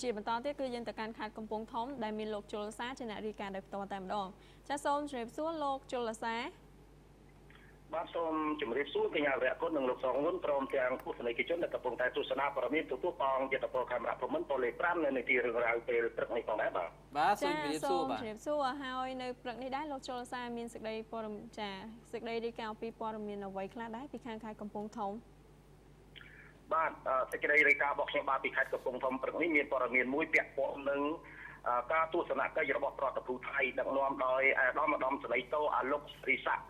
ជាបន្តទៀតគឺយើងទៅកាន់ខេត្តកំពង់ធំដែលមានលោកជុលសាជាអ្នករាយការណ៍ដោយផ្ទាល់តែម្ដងចាសសូមជម្រាបសួរលោកជុលសា បាទសូមជម្រាបសួរកញ្ញាវរៈគុណនិងលោកសងហ៊ុនព្រមទាំងទស្សនិកជនដែលកំពុងតែទស្សនាព័ត៌មានទទួលបងយុទ្ធពលកាមេរ៉ាភូមិន្ទប៉ូលេ5នៅនាទីរឿងរ៉ាវពេលព្រឹកនេះផងដែរបាទ បាទសូមជម្រាបសួរបាទ ជម្រាបសួរហើយនៅព្រឹកនេះដែរលោកជុលសាមានសេចក្តីព័ត៌មានចាសេចក្តីរាយការណ៍អំពីព័ត៌មានអ្វីខ្លះដែរពីខាងខេត្តកំពង់ធំ បាទសេចក្តីរាយការណ៍របស់ខ្ញុំបាទពីខេត្តកំពង់ធំព្រឹកនេះមានព័ត៌មានមួយពាក់ព័ន្ធនឹងការទស្សនកិច្ចរបស់ប្រតិភូថៃដឹកនាំដោយអាដាមឧត្តមសេនីយ៍តូអាលុករីសាក់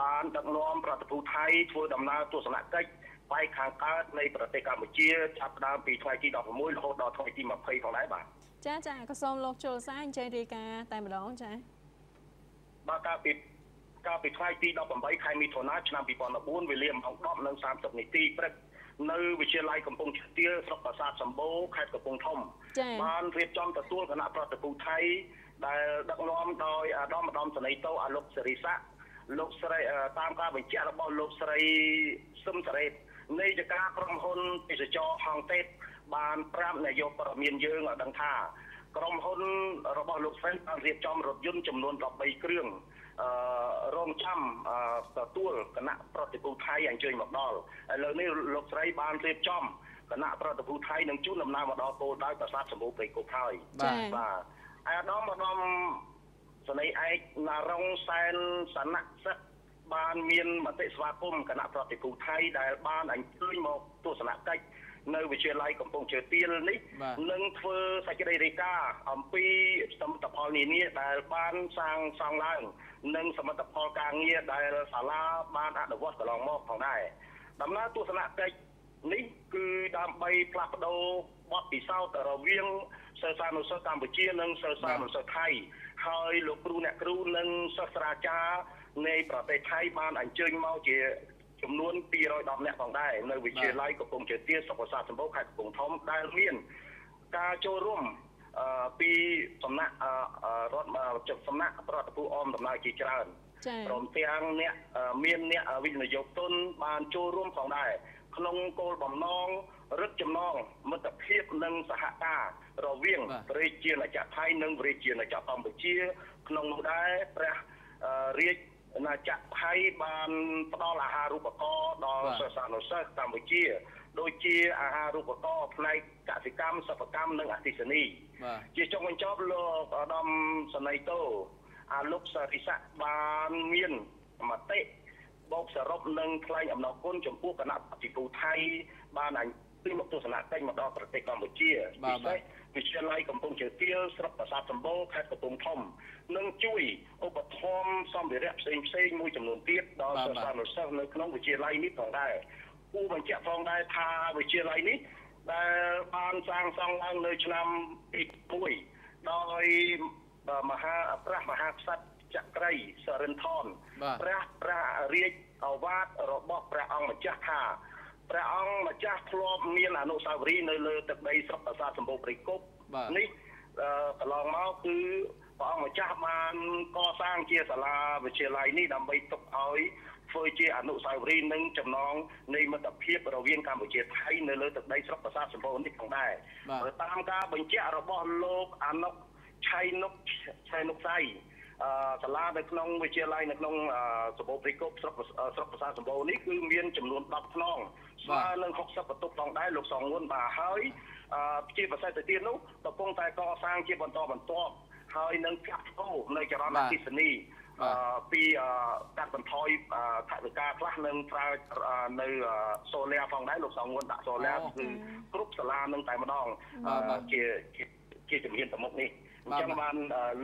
បានដឹកនាំប្រតិភូថៃធ្វើដំណើរទស្សនកិច្ចបែកខាងកើតនៃប្រទេសកម្ពុជាចាប់ផ្ដើមពីថ្ងៃទី16រហូតដល់ថ្ងៃទី20ផងដែរបាទ ចាចាក៏សូមលោកជុលសាអញ្ជើញរាយការណ៍តែម្ដងចា បាទកាលពីថ្ងៃទី18ខែមិថុនាឆ្នាំ2014វេលាម៉ោង10:30នាទីព្រឹកនៅវិទ្យាល័យកំពង់ឈទាលស្រុកប្រាសាទសម្បូរខេត្តកំពង់ធំបានរៀបចំទទួលគណៈប្រតិភូថៃដែលដឹកនាំដោយអាដាមឧត្តមសេនីយ៍តូអាលុកសេរីស័កលោកស្រីតាមការបញ្ជាក់របស់លោកស្រីសឹមសារ៉េតនាយិកាក្រុមហ៊ុនទេសចរហងតេតបានប្រាប់នាយកព័ត៌មានយើងឲ្យដឹងថាក្រុមហ៊ុនរបស់លោកស្រីបានរៀបចំរថយន្តចំនួន13គ្រឿងរងចាំទទួលគណៈប្រតិភូថៃអញ្ជើញមកដល់ឥឡូវនេះលោកស្រីបានរៀបចំគណៈប្រតិភូថៃនឹងជូនដំណើរមកដល់គោលដៅប្រាសាទសម្បូរព្រៃគុកហើយបាទអាដាមឧត្តមសេនីយ៍ឯកណារុងសែនសនៈសិទ្ធបានមានមតិស្វាគមន៍គណៈប្រតិភូថៃដែលបានអញ្ជើញមកទស្សនកិច្ចនៅវិទ្យាល័យកំពង់ជើទាលនេះនឹងធ្វើសេចក្តីរាយការណ៍អំពីសមិទ្ធផលនានាដែលបានសាងសង់ឡើងនិងសមិទ្ធផលការងារដែលសាលាបានអនុវត្តកន្លងមកផងដែរដំណើរទស្សនកិច្ចនេះគឺដើម្បីផ្លាស់ប្ដូរបទពិសោធន៍រវាងសិស្សានុសិស្សកម្ពុជានិងសិស្សានុសិស្សថៃហើយលោកគ្រូអ្នកគ្រូនិងសិស្សាចារ្យនៃប្រទេសថៃបានអញ្ជើញមកជាចំនួន210នាក់ផងដែរនៅវិទ្យាល័យកំពង់ជើទាសុខសាស្ត្រសម្បូរខេត្តកំពង់ធំដែលមានការចូលរួមពីសំណាក់រដ្ឋសំណាក់ប្រតិភូអមដំណើរជាច្រើនព្រមទាំងអ្នកមានអ្នកវិនិយោគទុនបានចូលរួមផងដែរក្នុងគោលបំណងរឹតចំណងមិត្តភាពនិងសហការរវាងប្រជាណាចក្រថៃនិងប្រជាណាចក្រកម្ពុជាក្នុងនោះដែរព្រះរាជណាចក្រថៃបានផ្ដល់អាហារូបករណ៍ដល់សិស្សានុសិស្សកម្ពុជាដូចជាអាហារូបករណ៍ផ្នែកកសិកម្មសិប្បកម្មនិងអគ្គិសនីជាចុងបញ្ចប់លោកឧត្តមសេនីយ៍តូអាលុកសារិស័កបានមានមតិបូកសរុបនិងថ្លែងអំណរគុណចំពោះគណៈប្រតិភូថៃបានអញ្ជើញមកទស្សនកិច្ចមកដល់ប្រទេសកម្ពុជាពិសេសវិទ្យាល័យកំពង់ជើទាលស្រុកប្រាសាទសម្បូរខេត្តកំពង់ធំនិងជួយឧបត្ថម្ភសម្ភារៈផ្សេងផ្សេងមួយចំនួនទៀតដល់សិស្សានុសិស្សនៅក្នុងវិទ្យាល័យនេះផងដែរគួរបញ្ជាក់ផងដែរថាវិទ្យាល័យនេះដែលបានសាងសង់ឡើងនៅឆ្នាំ2001ដោយមហាព្រះមហាក្សត្រចក្រីសរិនថនព្រះរាជឱវាទរបស់ព្រះអង្គម្ចាស់ថាព្រះអង្គម្ចាស់ធ្លាប់មានអនុស្សាវរីយ៍នៅលើទឹកដីស្រុកប្រាសាទសម្បូរព្រៃគុកនេះកន្លងមកគឺព្រះអង្គម្ចាស់បានកសាងជាសាលាវិទ្យាល័យនេះដើម្បីទុកឲ្យធ្វើជាអនុស្សាវរីយ៍និងចំណងនៃមិត្តភាពរវាងកម្ពុជាថៃនៅលើទឹកដីស្រុកប្រាសាទសម្បូរនេះផងដែរតាមការបញ្ជាក់របស់លោកអនុឆៃនុកឆៃនុកសៃសាលានៅក្នុងវិទ្យាល័យនៅក្នុងសម្បូរព្រៃគុកស្រុកប្រាសាទសម្បូរនេះគឺមានចំនួន10ខ្នងស្មើនឹង60បន្ទប់ផងដែរលោកសងងួនបាទហើយជាពិសេសទៅទៀតនោះកំពុងតែកសាងជាបន្តបន្ទាប់ហើយនឹងផ្លាស់ប្ដូរនៅចរន្តអគ្គិសនីពីកាត់បន្ថយថវិកាខ្លះនឹងប្រើនៅសូឡាផងដែរលោកសងងួនដាក់សូឡាគឺគ្រប់សាលានឹងតែម្ដងជាជំហានទៅមុខនេះអញ្ចឹងបាន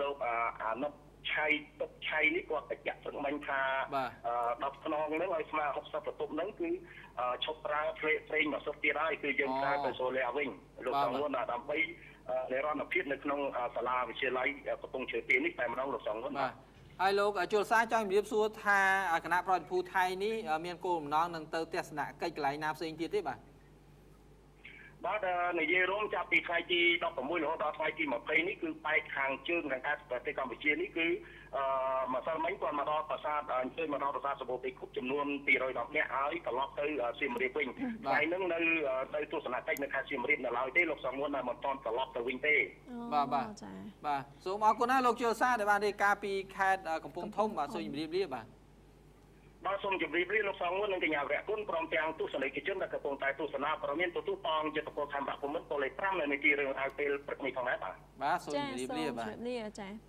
លោកអានុឆៃទុកឆៃនេះគាត់បញ្ជាក់ព្រឹកមិញថា10ខ្នងហ្នឹងឲ្យស្មើ60បន្ទប់ហ្នឹងគឺឈប់ប្រើប្រេងមកសុទ្ធទៀតហើយគឺយើងប្រើទៅសូឡាវិញលោកសងងួនដើម្បីនិរន្តរភាពនៅក្នុងសាលាវិទ្យាល័យកំពង់ជើទានេះតែម្ដងលោកសងងួនបាទ ហើយលោកជុលសាចង់ជម្រាបសួរថាគណៈប្រតិភូថៃនេះមានគោលបំណងនឹងទៅទស្សនកិច្ចកន្លែងណាផ្សេងទៀតទេបាទ បាទនិយាយរួមចាប់ពីថ្ងៃទី16រហូតដល់ថ្ងៃទី20នេះគឺបែកខាងជើងខាងកើតប្រទេសកម្ពុជានេះគឺអឺម្សិលមិញគាត់មកដល់ប្រាសាទអញ្ជើញមកដល់ប្រាសាទសម្បូរព្រៃគុកចំនួន210នាក់ហើយត្រឡប់ទៅសៀមរាបវិញថ្ងៃហ្នឹងនៅនៅទស្សនកិច្ចនៅខេត្តសៀមរាបនៅឡើយទេលោកសំងួនដែលមិនទាន់ត្រឡប់ទៅវិញទេ បាទបាទ ចា បាទសូមអរគុណណាស់លោកជលសាដែលបានរាយការណ៍ពីខេត្តកំពង់ធំបាទសូមជម្រាបលាបាទ បាទសូមជម្រាបលាលោកសងងួននិងកញ្ញាវរៈគុណព្រមទាំងទស្សនិកជនដែលកំពុងតែទស្សនាព័ត៌មានទទួលប៉ងយុទ្ធពលខេមរៈភូមិន្ទប៉ូលេខ5នៅនីតិរឿងរ៉ាវពេលព្រឹកនេះផងដែរបាទ បាទសូម ចា ជម្រាប សូម លាបាទ ជម្រាបលាចា។